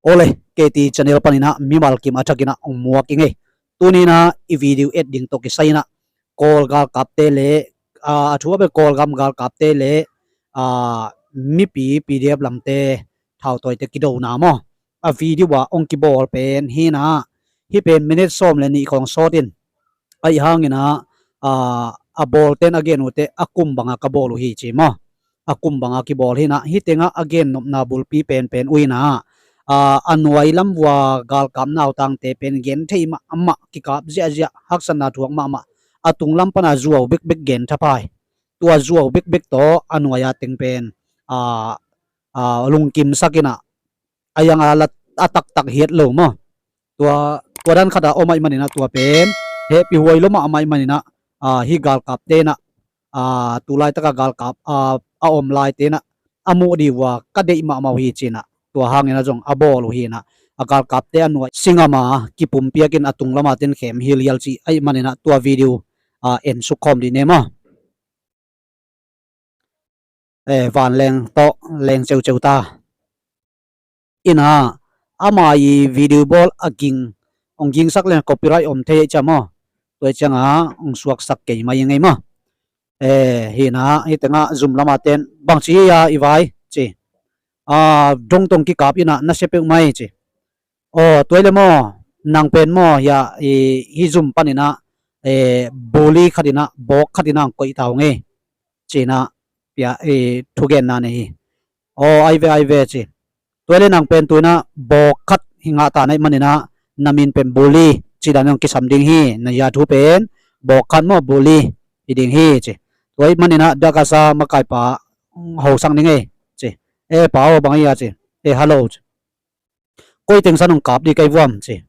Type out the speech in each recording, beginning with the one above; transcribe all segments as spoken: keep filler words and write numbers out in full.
Awle, K T channel panin ah mimal kim a thakin ah hong muak ing ei. Tuni in ah i video et ding tawh kisai in ah Kawl galkapte le, a, a thu a bel Kawlgam galkapte le, a, mipi P D F lamte thautawite kidona maw, a video ah hong kibawl pen hi in ah, hih pen minute sawm le nih khawng sawt in, ahih hangin ah, a, a bawlte'n a gen uh teh a kum banga ka bawl uh hi ci maw. A kum banga kibawl hi in ah, hih tengah a gennopna bulpi penpen uh in ah, a, a nuai lam vua galkap nautangte pen gen thei mahmah, kikap ziahziah, haksatna thuak mahmah, a tunglam pana zuau bekbek gen thapai. Tua zuau bekbek tawh a nuai a teng pen, a, a, lungkimsak in ah, a yang a la, a taktak hiat lo maw. Tua, tua dan khat a om ahih manin ah tua pen hehpih huai lo mahmah ahih manin ah, a, hih galkapte in ah, a, tu laitaka galkap, a, a om laite in ah a muh ding uh a ka deih mahmah uh hi ci in ah, tua hangin ah zong a bawl uh hi in ah, a galkapte a nuai singam a kipumpiak in a tunglam a ten khem hilhial cih ahih manin ah tua video, a, en suk khawm dih ni maw. Eh, vanleng tawh leng ceuceu ta. In ah, ama i video bawl a ging, hong gingsak leng copyright om thei ei cia maw. Tua ciangah hong suaksak kei mai ing ei maw. Eh, hi in ah, hih tengah zum lam a ten, bangci hi a i vai ci. A, dongtong kikap in ah na sia peuhmah ei ci. Aw, tua hi leh maw, nang pen maw, hia, i, hih zum panin ah, e, bully khat in ah, bawk khat in ah hong koih ta hong ei. Ci in ah, pia, i, thugenna nei hi. Aw, ai ve, ai ve ci. Tua hi leh nang pen tu in ah, bawk khat hi ngah ta na hih manin ah, na min pen bully, ci dan in hong kisam ding hi, na hia thu pen, bawk khat maw, bully, hi ding hi, ci. Tua hih manin ah, dak a sa makaipa, hosak ning ei, ci. E, pa aw, bang hia ci. E, hello, ci. Koi teng san hong kap ding ka hi vuam ci.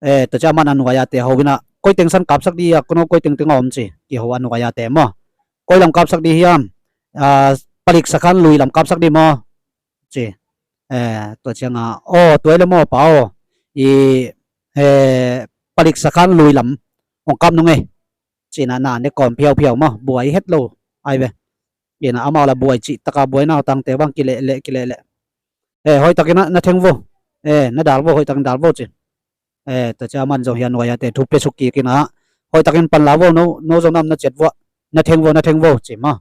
Eh, tua ciang aman a nuai a te ho in ah, koi teng san kapsak ding hia, kono koi tengteng a om ci. Kiho a nuai a te maw. Koi lam kapsak ding hiam, ah, Palik Sakhan lui lam kapsak ding maw ci. Eh, tua ciangah, aw, tua hi leh maw pa aw. I, eh, Palik Sakhan lui lam hong kap nung ei. Ci in ah na ne kawm phiauphiau maw, buai het lo. Ai ve. In ah amau la buai cih taka buai nautangte bang kilehleh, kilehleh. Eh, hoihtakin ah na theng vo. Eh, na dal vo, hoihtakin dal vo ci. Eh, tua ciang aman zong hia nuai a te thu pia suk kik in ah, hoihtakin pan la vo, no, no zong nam na ciat vo. Na theng vo, na theng vo ci maw.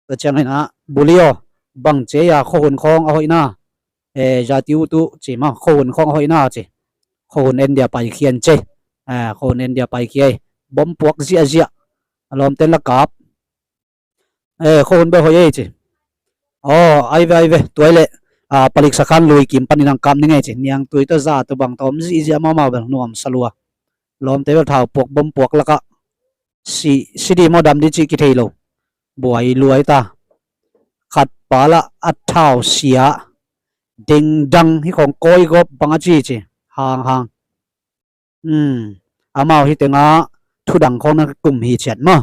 Tua ciangin ah, bully aw, bang ci a, khuahun khawng a hoih na. Eh, zati uh tu ci maw, khuahun khawng a hoih na ci. Khuahun en dia paikhia in ci. Eh, khuahun en dia paikhia ei. Bom puak ziahziah. A lawmte'n la kap. Eh, khuahun bel hoih ei ci. Aw, ai ve, ai ve, tua hi leh, ah, Palik Sakhan lui kim panin hong kap ning ei ci. Niangtui tawh za tawh bang tawh om zihziah mahmah bel, nuamsa lua. Lawmte bel thau puak, bom puak lakah. Si, si ding maw dam ding cih kithei lo. Buai luai ta. Khat pa lah a thau sia. Dengdang hih khawng kawi gawp bang a ci ci. Hanghang. Hmm. Amau hih tengah thudang khawng na kum hi ciat maw.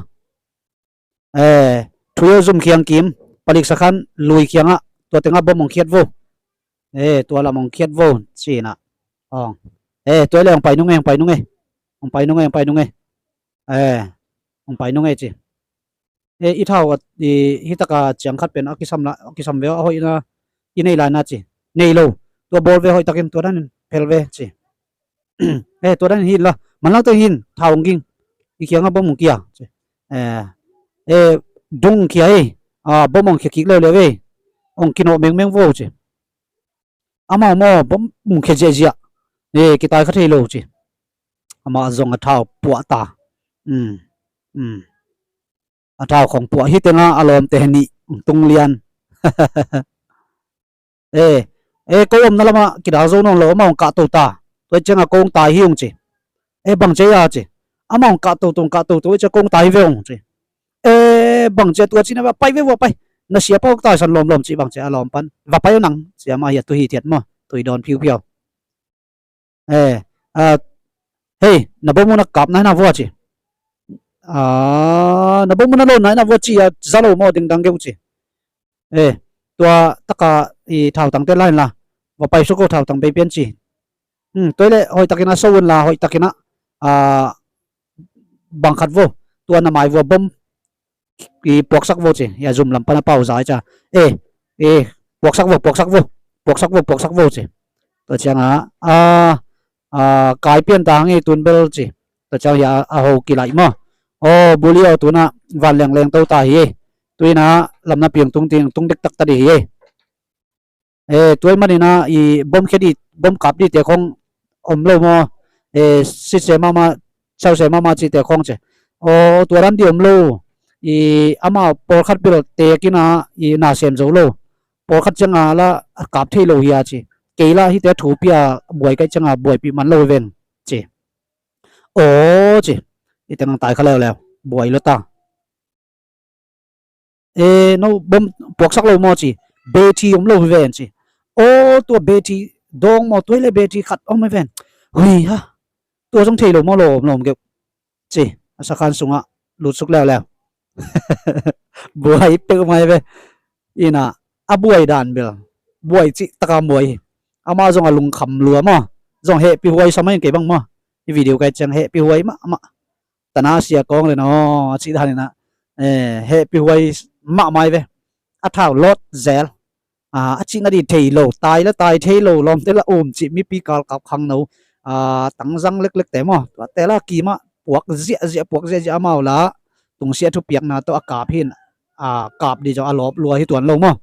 Eh, thu yo zum khiang kim, Palik Sakhan lui khiangah, tua tengah bom hong khiat vo. Eh, tua lam hong khiat vo, ci in ah. Ong. Eh, tua hi leh hong pai nung ei, hong pai nung ei. Hong pai nung ei, hong pai nung ei. Eh, hong pai nung ei ci. Eh, i thau, i, hih taka ciang khat pen a kisam la, a kisam ve aw, a hoih na, i nei lai na ci. Nei lo. Tua bawl ve hoihtakin, tua danin phel ve ci. Eh, tua danin hi in la. Manlang teng hi in, thau hong ging. I kiangah bom hong kia ci. Eh, eh, dung hong kia ei. Ah, bom hong kia kik leuleu ei. Hong kinawh mengmeng vo ci. Amau maw, bom hong kia ziahziah. Eh, kitai kha thei lo ci. Amah zong a thau puah ta. Um, um. A thau khawng puah. Hih tengah a lawmte nih tung lian. Eh, eh, ko omna lamah kidal zo nawn lo, amah hong kahto ta. Tua ciangah ko hong tai hi ung ci. Eh, bang ci a ci. Amah hong kahto to, hong kahto to, tua ciang ko hong tai hi ve ung ci. Eh, bang ci a tua ci na va pai ve vua pai. Na siapa hong taisan lawmlawm ci bang ci a lawm pan. Va pai aw nang ci amah hi a tu hithiat maw. Tui dawn phiuphiau. Eh, ah, hei, na bom uh na kap nai na vua ci. Ah, na bom uh na lawn nai na vua ci a za lo maw dingdang geu ci. Eh, tua taka i thautangte la in la. Va pai suk o thautang bei pian ci. Hmm, tua hi leh hoihtakin a so un la, hoihtakin a, ah, bang khat vo. Tua na mai vua bom i puaksak vo ci. Hia zum lam pan a pau zai cia. Eh, eh, puaksak vo, puaksak vo. Puaksak vo, puaksak vo ci. Tua ciangah a, a, kai pian ta hang ei tun bel ci. Tua ciang hia a ho kilaih maw. Aw, buli aw, tunah van lengleng to ta hi ei. Tuinah lamna piang tung ting tung dektak ta dih hi ei. E, tuai maninah i bom khia dih, bom kap dihte khong om lo maw? E, sitse mahmah, sause mahmah cihte khong ci. Aw, tua dan dih om lo. I amah pawlkhat bel tekinah i na sem zo lo. Pawlkhat ciangah la kap thei lo hi a ci. Kei la hihte thupi a buai kaih ciangah buaipih man lo hi ven ci. Aw ci. I teng tai kha leuleu. Buai lo ta. E, no bom puaksak lo maw ci. Beti om lo hi ven ci. Aw, tua beti dawng maw, tuai le beti khat om hi ven. Hui ha. Tua zong thei lo maw, lo om lo om keuh ci. A sakhan sungah lutsuk leuleu. Buai peuh mai ve. Inah a buai dan bel buai cih taka buai hi. Amah zong a lungkham lua maw. Zong hehpih huai sa mai kei bang maw. I video kai ciang hehpih huai mahmah. Tana sia kawng le no a cih daninah, e, hehpih huai mahmah hi ve. A thau lawt zel. A, a cihna dih thei lo, tai la tai thei lo, lawmte la um cih mipi kalkap khangno, a, tangzang leklekte maw. Tuate la kimah puak ziahziah, puak ziahziah amau la tungsiah thupiakna tawh a kap hin, a, kap dih zong a lawp lua hi tuan lo maw.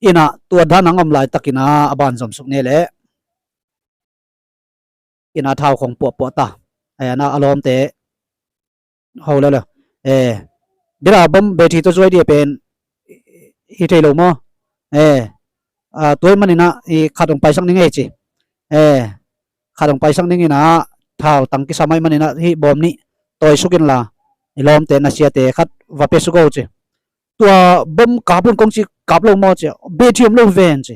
Inah tua dan ang om laitakinah a ban zomsuk ne leh. Inah thau khong puahpuah ta. Ai, ana a lawmte ho leuleu. E, bira bom beti tawh zuai dih pen hi thei lo maw? E, a, tuai maninah i khat hong paisak ning ei ci. E, khat hong paisak ninginah thau tang kisa mai maninah hih bom nih tawisuk inla i lawmte na siate khat va pia suk o ci. Tua bom kap un kong ci, kap lo maw ci. Beti om lo hi ven ci.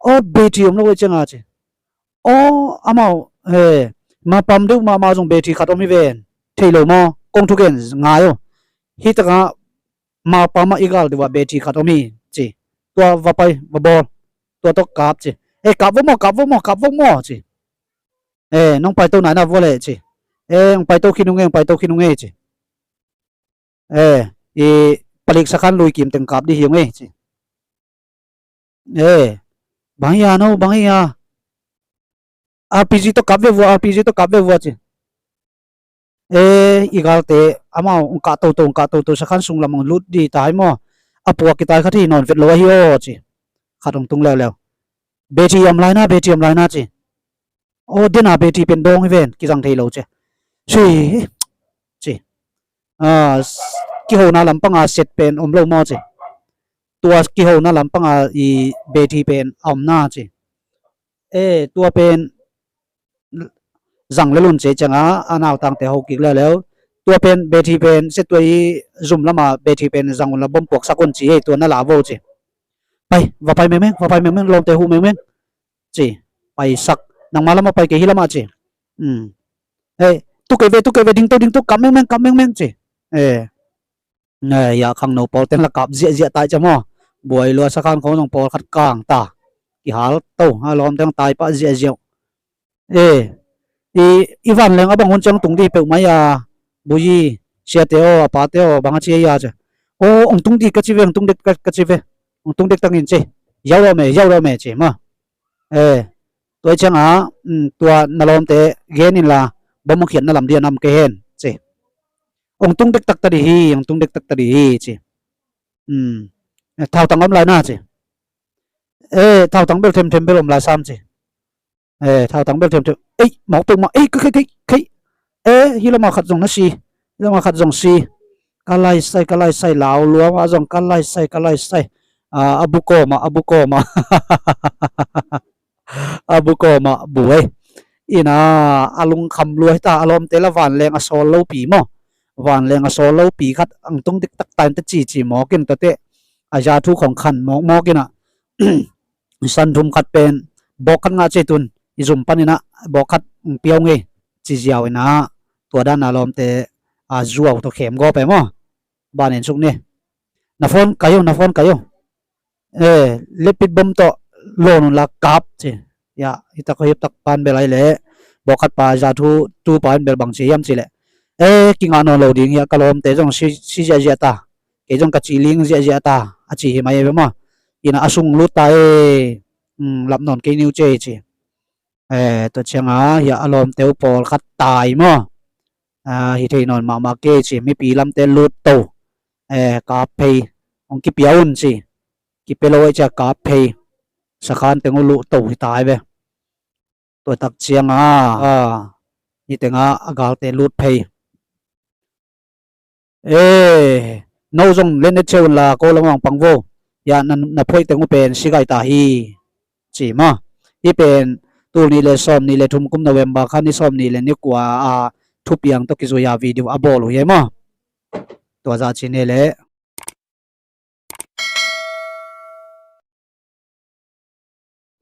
Aw, beti om lo hi cianga ci. Aw, amau, he, mapam deuh mahmah zong beti khat om hi ven. Thei lo maw? Kong thugen ngai o. Hi takah mapam ah i gal deuh ah beti khat om hi ci. Tua va pai, va bawl. Tua tawh kap ci. E, kap vo maw, kap vo maw, kap vo maw ci. E, nong paito naina vo leh ci. E, nong paito khin ung e, nong paito khin ung e ci. E, i palik sakhan lui kim teng kap dih hi ung e ci. E, bang hi a no, bang hi a. R P G tawh kap ve vua, R P G tawh kap ve vua ci. E, i galte amau ung kah toto, ung kah toto, sakhan sung lam ung lut dih tai maw? A puak kitai khat hi nawn vet lo ahi aw ci. Khat ung tung leuleu. Beti om laina, beti om laina ci. Aw, dena beti pen dawng hi ven, kizang thei lo ci. Sui hi ci. A, kihona lampanga set pen om lo maw ci. Tua kihona lampanga i beti pen a omna ci. E, tua pen zang le lun ci cianga a nautangte ho kik leuleu. Tua pen beti pen set tua i zum lama beti pen zang unla bom puaksak un ci ei, tua na la vo ci. Pai, va pai mengmeng, va pai mengmeng, lawmte huh mengmeng ci. Paisak. Nangma lamah pai kei, hi lamah ci. E, tu kei ve, tu kei ve, ding to, ding to, kap mengmeng, kap mengmeng ci. E, e, ya khangno pawlten la kap ziahziah tai cia maw? Buai lua sakhan khong zong pawlkhat kang ta. Kihal to, a lawmte ang tai pah ziahziah. E, i, i vanleng a bang hun ciang tung dih peuh mai a, buyi, siate aw, a pate aw, bang a ci a ci. Aw, ong tung dih ka ci ve, ong tung dek ka, ka ci ve. Ong tung dek tangin ci. Yau lo me, yau lo me ci maw? E, tua i cianga, um, tua na lawmte gen inla, bom ong khiatna lam dia nam kei hen ci. Ong tung dektak ta dih hi, ong tung dektak ta dih hi ci. Um, e, thautang om laina ci. E, thautang bel themthem bel om lai sam ci. E, thautang bel themthem. Ei, mawk peuhmah. Ei, ka khei, khei, khei. E, hi lama khat zong na si. Hi lama khat zong si. Ka laisai, ka laisai, lau luama zong ka laisai, ka laisai. A, a bu kawma, a bu kawma. A bu kawma bu ei. Ina, a lungkham lua hita, a lawmte la vanleng a sawl lopi maw? Vanleng a sawl lopi khat ang tung diktak tain ta cici mawkin tate. A za thu khong khan mawk mawkina. San thum khat pen bawk khat ngah cei tun i zum paninah bawk khat piau ngei ci ziau inah tua dana lawmte a zuau tawh khem gawp e maw? Banin suk ni. Na phone kai uh, na phone kai uh. E, lepit bom tawh lawn unla kap ci. Ya, hitak hitak pan bel ai leh bawk khat pa za thu tu pan bel bang ci hiam ci leh. E, kingah nawn lo ding hiah ka lawmte zong si, si ziahziah ta. Kei zong ka ci ling ziahziah ta, a ci hi mai e ve maw? Ina a sung lut ta e. um, lap nawn kei ni uh ci ci. Eh, tua cianga hia a lawmte uh pawlkhat tai maw? Ah, hi thei nawn mahmah kei ci, mipi lamte lut to, eh, kap phei hong kipia un ci. Kipia lo ahih ciang kap phei, sakhan teng uh luh to hi tai ve. Tua tak cianga, ah, hi tenga a galte lut phei. Eh, no zong le ne ceu unla ko lamah hong pang vo. Hia na, na phoih teng uh pen si gai ta hi ci maw. Hi pen tul nih le sawm nih le thum kum November kha ni sawm nih le ni kua a thupiang tawh kizui a video a bawl uh hi maw. Tua zah ci ni le